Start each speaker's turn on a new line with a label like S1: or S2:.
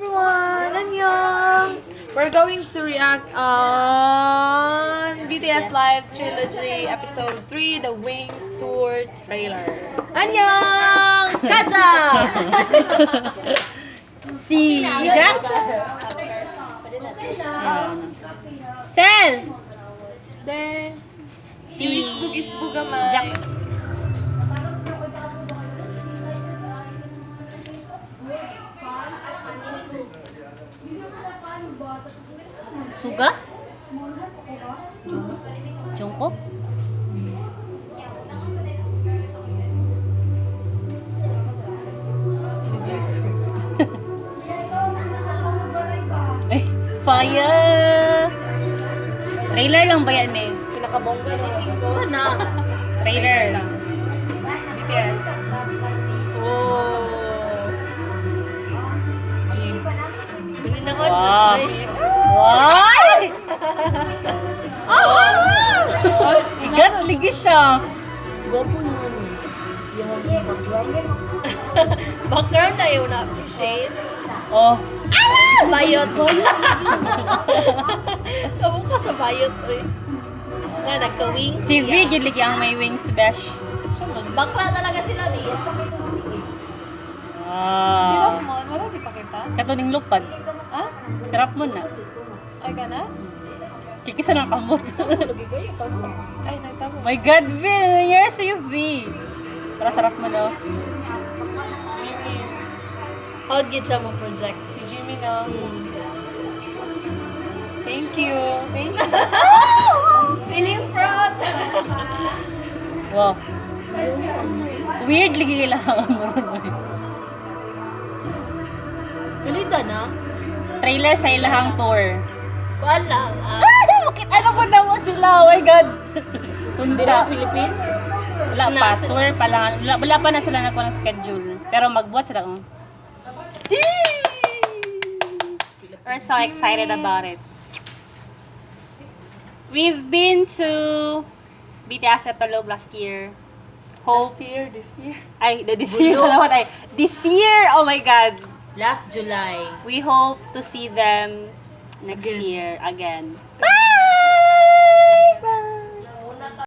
S1: Everyone! Annyeong! We're going to react on BTS Live Trilogy Episode 3, The Wings Tour Trailer.
S2: Annyeong! Kaja! 시작! Sel!
S1: Then,
S2: Si
S1: isbug isbug gamay.
S2: Jack. Suga? Jungkook?
S1: Si Jisoo.
S2: Ay, fire! Trailer lang ba yan eh?
S1: Pinakabongga ng
S2: Sana? Trailer.
S1: Trailer lang. BTS. Oh. Jin.
S2: Wow! Wow! Ah! Igat, ligi siya.
S3: Gwapo yung ano. Yung background. Background na yun na-appreciate.
S2: Oh.
S3: Bayot. Sabon ka sa bayot, oy. Na, nagka-wings.
S2: Si V, gid ligi ang may wings, besh.
S3: Bakla talaga sila, B.
S2: Wow.
S1: Sirap mo, wala di pa kita?
S2: Katuning lupad.
S1: Ah?
S2: Sirap mo na.
S1: Ay ka na?
S2: Kikisa ng kamot.
S1: Lagi kayo, tago. Ay, nagtago.
S2: My God, V! Nangyari sa'yo, V! Para sarap mo, no?
S1: Jimmy.
S3: How gid siya mo project?
S1: Si Jimmy na. Thank you. Thank you.
S3: Feeling proud!
S2: Wow. Weird lagi kailangan mo ron, oy.
S3: Kalida na.
S2: Trailer sa ilahang tour.
S3: Kuan lang. Ah,
S2: Ay, bakit alam mo na mo sila? Oh my God! Punta.
S3: Philippines?
S2: Wala pa.
S3: Nasa-
S2: Tour pa lang. Wala pa na sila nagkuha ng schedule. Pero magbuhat sila. Oh. We're so excited about it. We've been to BTS Epilogue last year. Hope.
S1: Last year, this year.
S2: Ay, this year. Alam ko tayo. This year! Oh my God!
S3: Last July.
S2: We hope to see them next
S1: Again.
S2: year again.